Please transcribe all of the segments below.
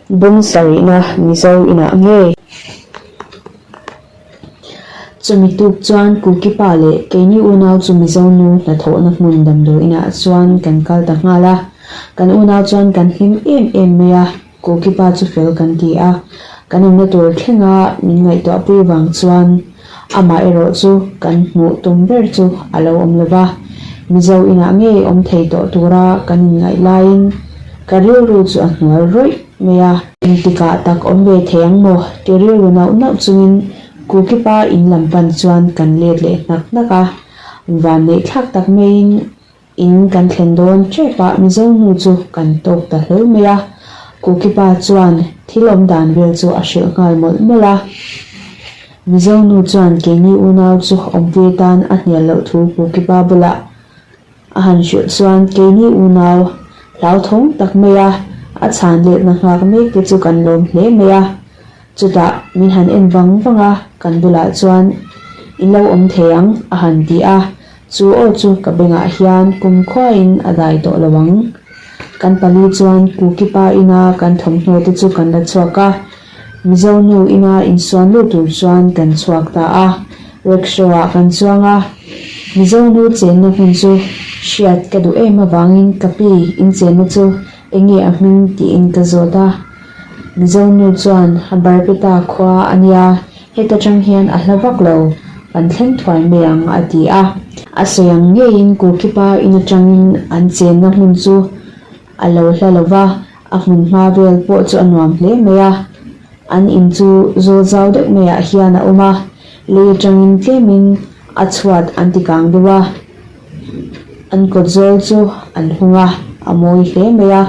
Bawng sarihna Mizo inah ngei. Chumi tuk chuan Kukipa leh keini unau chu Mizo nu hnathawhna hmun damdawi inah chuan kan kal ta nghal a. Kan unau chuan kan hlim em em mai a, Kukipa chu fel kan ti a. Kan awmna tur thlenga min ngaihtuahpui vang chuan amah erawh chu kan hmuh tum ber chu a lo awm lo va. Mizo inah ngei awm thei tawh tura kan inngaih laiin ka rilru chu a hnual rawih mai a. Engtikah tak awm ve thei ang maw? Ti rilru nauh nauh chungin Kukipa in lam pan chuan kan let leh hnak hnak a. Vanneih thlak tak maiin in kan thlen dawn tep ah Mizo nu chu kan tawk ta hlawl mai a. Kukipa chuan thil awm dan vel chu a hrilh nghal mawlh mawlh a. Mizo nu chuan keini unau chu awmpui atan a hnial loh thu Kukipa bulah A han hrilh chuan keini unau hlauthawng tak mai a, a chhan letna nghak mek te chu kan lawm hle mai a. Chutah min han en vang vang a, kan bulah chuan in lo awm thei ang a han ti a, chu aw chu ka bengah hian kumkhuain a dai tawh lo ang. Kan pali chuan Kukipa ina kan thawmhnaw te chu kan la chhuak a, Mizo nu ina insuan lut tur chuan kan chhuak ta a, rickshaw ah kan chuang a. Mizo nu chenna hmun chu hriat ka duh em avangin ka pi inchenna chu enge a hming tiin ka zawt a. Mizo nu chuan a Barpeta khua a nia, heta tang hian a hla vak lo, kan thleng thuai mai ang a ti a. A sawi ang ngeiin Kukipa in atangin an chenna hmun chu a lo hla lo va. A hmun hma vel pawh chu a nuam hle mai a, an in chu zawl zau deuh maiah hian a awm a, lei atangin tlemin a chhuat an ti kang deuh a, an kawt zawl chu an hung a, a mawi hle mai a,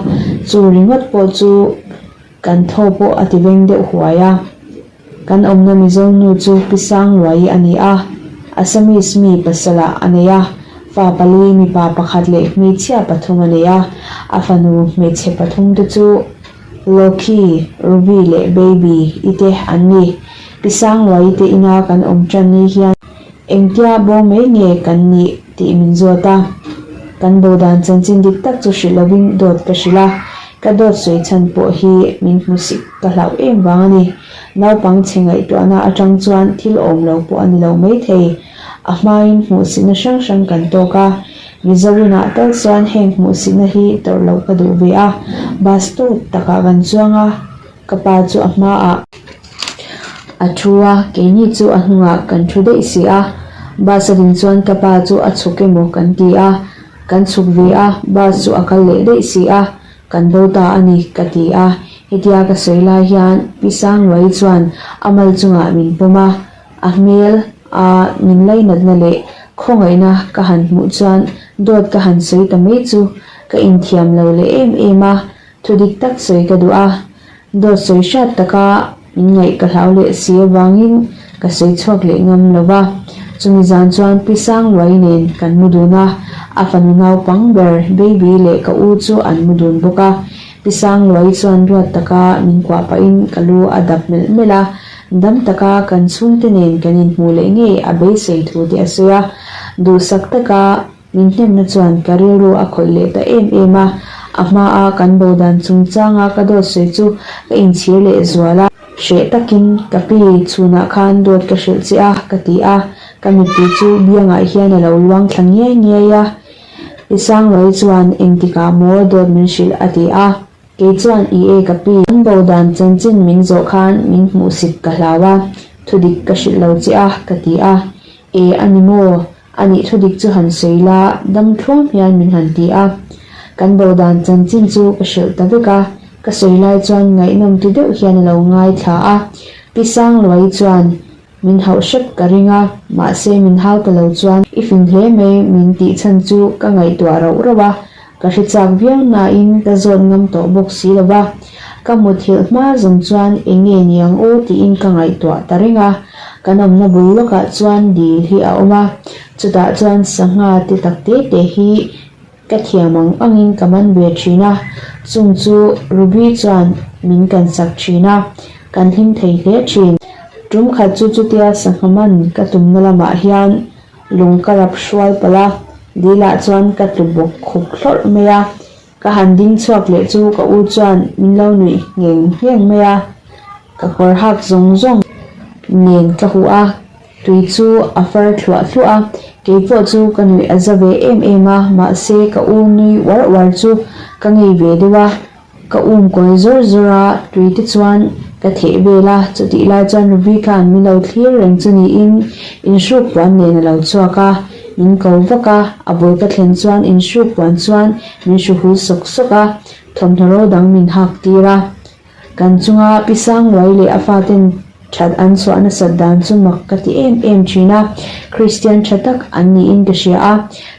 chu ringawt pawh chu kan thaw pawh a ti veng deuh huai a. Kan awmna Mizo nu chu Pi Sangluai a ni a, Assamese mi pasalah a nei a, fa pali mipa pakhat leh hmeichhia pathum a nei a, a fanu hmeichhe pathum te chu Loki, Ruby leh Baby i te an ni. Pi Sangluai te ina kan awm tan ni hian engtia bo mai nge kan nih tih min zawt a, kan bo dan chanchin dik tak chu hrilh lovin dawt ka hrilh a, ka dawt sawi chhan pawh hi min hmu sik ka hlauh em vang a ni. Naupang chhe ngaihtuahna atang chuan thil awm lo pawh a ni lo maithei. A hmain hmuhsitna hrang hrang kan tawk a, Mizo inah tal chuan heng hmuhsitna hi tawrh loh ka duh ve a, bus tawp takah kan chuang a, ka pa chu a hmaah a thu a, keini chu a hnungah kan thu daih si a, bus a din chuan ka pa chu a chhuk emaw kan ti a, kan chhuk ve a, bus chu a kal leh daih si a. Kan bo ta a ni, ka ti a. Hetia ka sawi lai hian Pi Sangluai chuan a mal chungah min pawm a, a hmel a min lainatna leh khawngaihna ka han hmuh chuan dawt ka han sawi ta mai chu ka inthiam lo leh em em a, thu dik tak sawi ka duh a. Dawt sawi hriat taka min ngaih ka hlau leh si avangin ka sawi chhuak leh ngam lo va. Chumi zan chuan Pi Sangluai nen kan mu dun a, a fanu naupang ber Baby leh ka u chu an mu dun bawk a. Pi Sangluai chuan ruat taka min kuah pahin ka lu a dap melh melh a, dam taka kan chhungte nen kan inhmuh leh ngei a beisei thu te a sawi a. Duhsak taka Min hnemna chuan ka rilru a khawih leh ta em em a, a hmaa kan bo dan chungchanga ka dawt sawi chu ka inchhir leh zual a. Hreh takin ka pi chhunah khan dawt ka hrilh che a, ka ti a, ka mittui chu biangah hian a lo luang thla ngiai ngiai a. I Sangluai chuan engtikah maw dawt min hrilh a ti a, kei chuan i e ka pi, kan bo dan chanchin min zawh khan min hmuhsit ka hlau a, thudik ka hrilh lo che a, ka ti a, e a ni maw? A nih thu dik chu han sawi la, dam thluam hian min han ti a. Kan bo dan chanchin chu ka hrilh ta vek a, ka sawi lai chuan ngaihnawm ti deuh hian a lo ngaithla a. Pi Sangluai chuan min hauh hrep ka ring a, mahse min hau ta lo chuan i fing hle mai min tih chhan chu ka ngaihtuah rauh rauh a, Ka hre chak viau nain ka zawt ngam tawh bawk si lo va, ka muthilh hma zawng chuan eng nge ni ang aw tiin ka ngaihtuah ta reng a. Kan awmna bul lawkah chuan dil hi a awm a, chutah chuan sangha te tak te te hi ka thiam ang angin ka man ve thin a, chung chu Ruby chuan min kansak thin a, kan hlim thei hle thin. Tum khat chu chutia sangha man ka tumna lamah hian Lung ka rap hrual palh a, dilah chuan ka tlu bawk khup hlawrh mai a. Ka han ding chhuak leh chu ka u chuan min lo nuih ngheng ngheng mai a, ka kawr hak zawng zawng nen ka huh a, tui chu a far thluah thluah a, kei pawh chu ka nuih a za ve em em a, mahse ka u nui uar uar chu ka ngei ve deuh a. Ka um kawi zawr zawr a, tui te chuan ka theh vel a, chutih lai chuan Ruby khan min lo thlir reng chu niin inhruk puan nen a lo chhuak a, min ko vak a, a bul ka thlen chuan inhruk puan chuan min hru hul sawk sawk a, thawmhnaw ro dang min hak tir a. Kan chunga Pi Sangluai leh a faten that an chhuah nasat dan chu mak ka ti em em thin a, Kristian tha tak an niin ka hria a,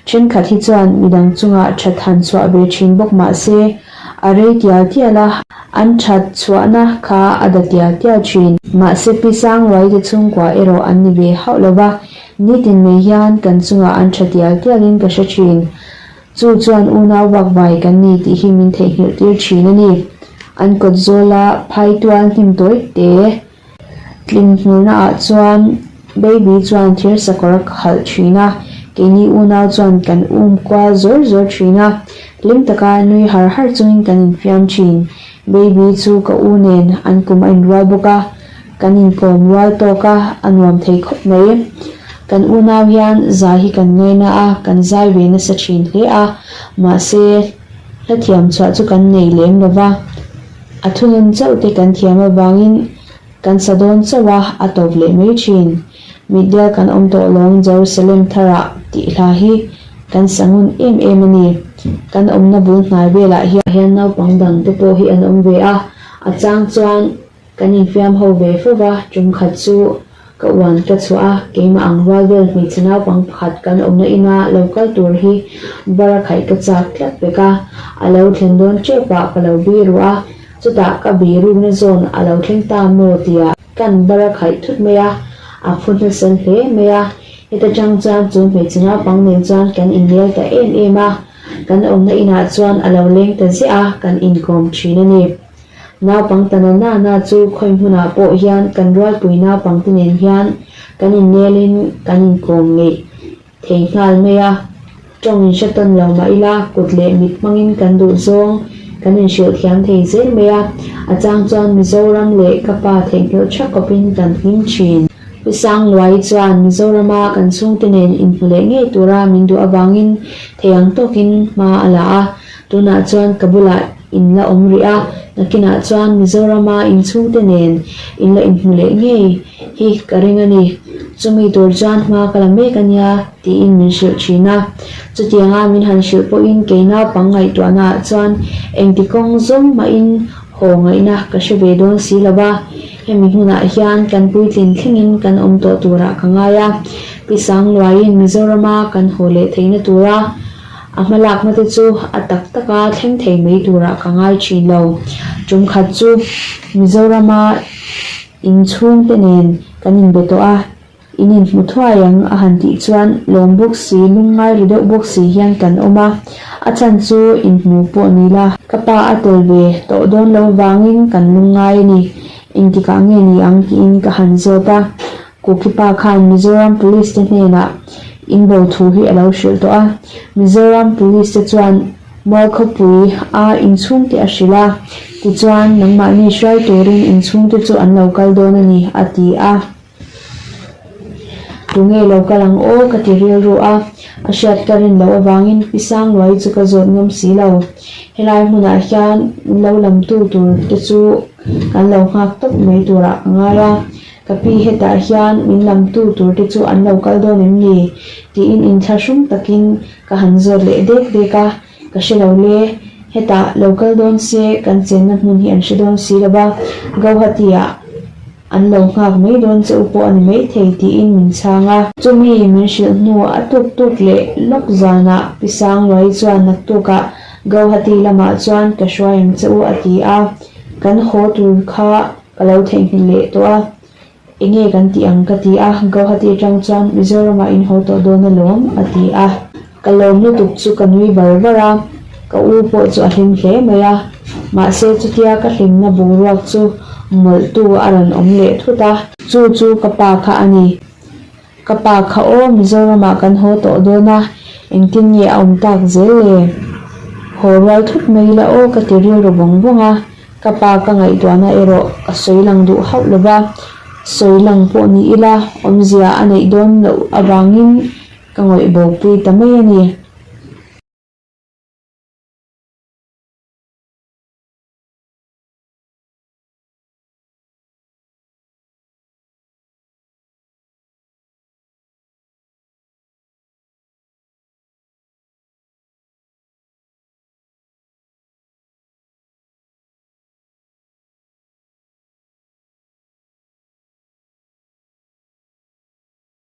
thenkhat hi chuan midang chungah that han chhuah ve thin bawk mah se, A rei tial tial a, an that chhuahna kha a da tial tial thin. Mahse Pi Sangluai te chhungkua erawh an ni ve hauh lo va, nitin mai hian kan chungah an tha tial tialin ka hre thin. Chu chuan unau vakvai kan ni tih hi min theihnghilh tir thin a ni. An kawt zawla phaitual hnim tawi te. Tling hmurna ah chuan Baby chuan thir sakawr a khalh thin a, keini unau chuan kan um kual zawr zawr thin a, hlim taka nui har har chungin kan infiam thin. Baby chu ka u nen an kum a inrual bawk a, kan inkawm rual tawk a, a nuam thei khawp mai. Kan unau hian zai hi kan ngaina a, kan zai ve nasa thin hle a, mahse hla thiam chhuah chu kan nei lem lo va. A thunun chauh te kan thiam avangin kan sa dawn chauh a, a tawp leh mai thin. Mitdial kan awm tawh lawng Jerusalem tharah tih hla hi kan sa ngun em em a ni. Kan awmna bul hnai velah hian naupang dang te pawh hi an awm ve a, a chang chuan Kan infiam ho ve fo va, tum khat chu ka uan ka chhuah a, keimah ang rual vel hmeichhe naupang pakhat kan awmna ina lo kal tur hi bar a khaih ka chak tlat pek a, a lo thlen dawn tep ah ka lo bi ruh a, chutah ka bi rukna zawn a lo thleng ta maw tia kan bar a khaih thut mai a, a phu hnasal hle mai a, heta tang chuan chu hmeichhe naupang nen chuan kan innel ta em em a, kan awmna inah chuan a lo leng ta ziah a, kan inkawm thin a ni. Naupang ta na na na chu khawi hmunah pawh hian kan rualpui naupang te nen hian kan innelin kan inkawm ngeih thei nghal mai a. Tawng in hre tawn lo mah ila kut leh mit hmangin kan duh zawng kan inhrilh thiam thei zel mai a. A chang chuan Mizoram leh ka pa theihnghilh tha kawpin kan hlim thin. Pi Sangluai chuan Mizorama kan chhungte nen inhmu leh ngei tura min duh avangin thei ang tawkin hma a la a. Tunah chuan ka bulah in la awm rih a, nakinah chuan Mizorama inchhungte nen in la inhmu leh ngei hi ka ring a ni. Chumi tur chuan hma ka la mek a nia tiin min hrilh thin a. Chutianga min han hrilh pawhin kei naupang ngaihtuahnaah chuan engti kawng zawng mahin haw ngaihna ka hre ve dawn si lo va, hemi hmunah hian kan puitlin thlengin kan awm tawh turah ka ngai a. Pi Sangluaiin Mizorama kan haw leh theihna tura A hmalakna te chu a tak taka thleng thei mai turah ka ngai thin lo. Tum khat chu Mizorama inchhungte nen kan inbe tawh a, in inhmu thuai ang a han tih chuan lawm bawk si, lungngai ri deuh bawk si hian kan awm a, a chhan chu inhmu pawh ni la. Ka pa a tel ve tawh dawn lo vangin kan lungngai a ni, engtikah nge ni ang tiin ka han zawt a. Kuki pa khan Mizoram Police te hnenah inbo thu hi a lo hrilh tawh a, Mizoram Police te chuan Mualkhawpui a inchhungte a hrilh a, tichuan nangmahni hruai turin inchhungte chu an lo kal dawn a ni a ti a. Tunge lo kal ang aw ka ti rilru a, a hriat ka rin loh avangin Pi Sangluai chu ka zawt ngam si lo. Helai hmunah hian lo lamtu tur te chu kan lo nghak tawp mai turah ka ngai a. Ka pi hetah hian min lamtu tur te chu an lo kal dawn em ni? tiin inthlahrung takin ka han zawt leh dek dek a, ka hre lo le, hetah lo kal dawn se kan chenna hmun hi an hre dawn si lo va, Gauhati-ah an lo nghak mai dawn che u pawh a ni maithei tiin min chhang a. Chumi min hrilh hnu a tuk tuk leh lawk zanah Pi Sangluai chuan naktukah Gauhati lamah chuan ka hruai ang che u a ti a, kan haw tur kha Ka lo theihnghilh leh tawh a, enge kan tih ang ka ti a, Gauhati atang chuan Mizoramah in haw tawh dawn alawm a ti a. Ka lawm lutuk chu ka nui var var a, ka u pawh chu a hlim hle mai a, mahse chutia ka hlimna boruak chu mawlhtu a rawn awm leh thut a. Chu chu ka pa kha a ni. Ka pa kha aw Mizoramah kan haw tawh dawn a, engtin nge a awm tak zel le? Haw rual thut mai ila aw ka ti rilru vawng vawng a, ka pa ka ngaihtuahna erawh ka sawi lang duh hauh lo va, sawi lang pawh ni ila awmzia a neih dawn loh avangin ka ngawih bopui ta mai a ni.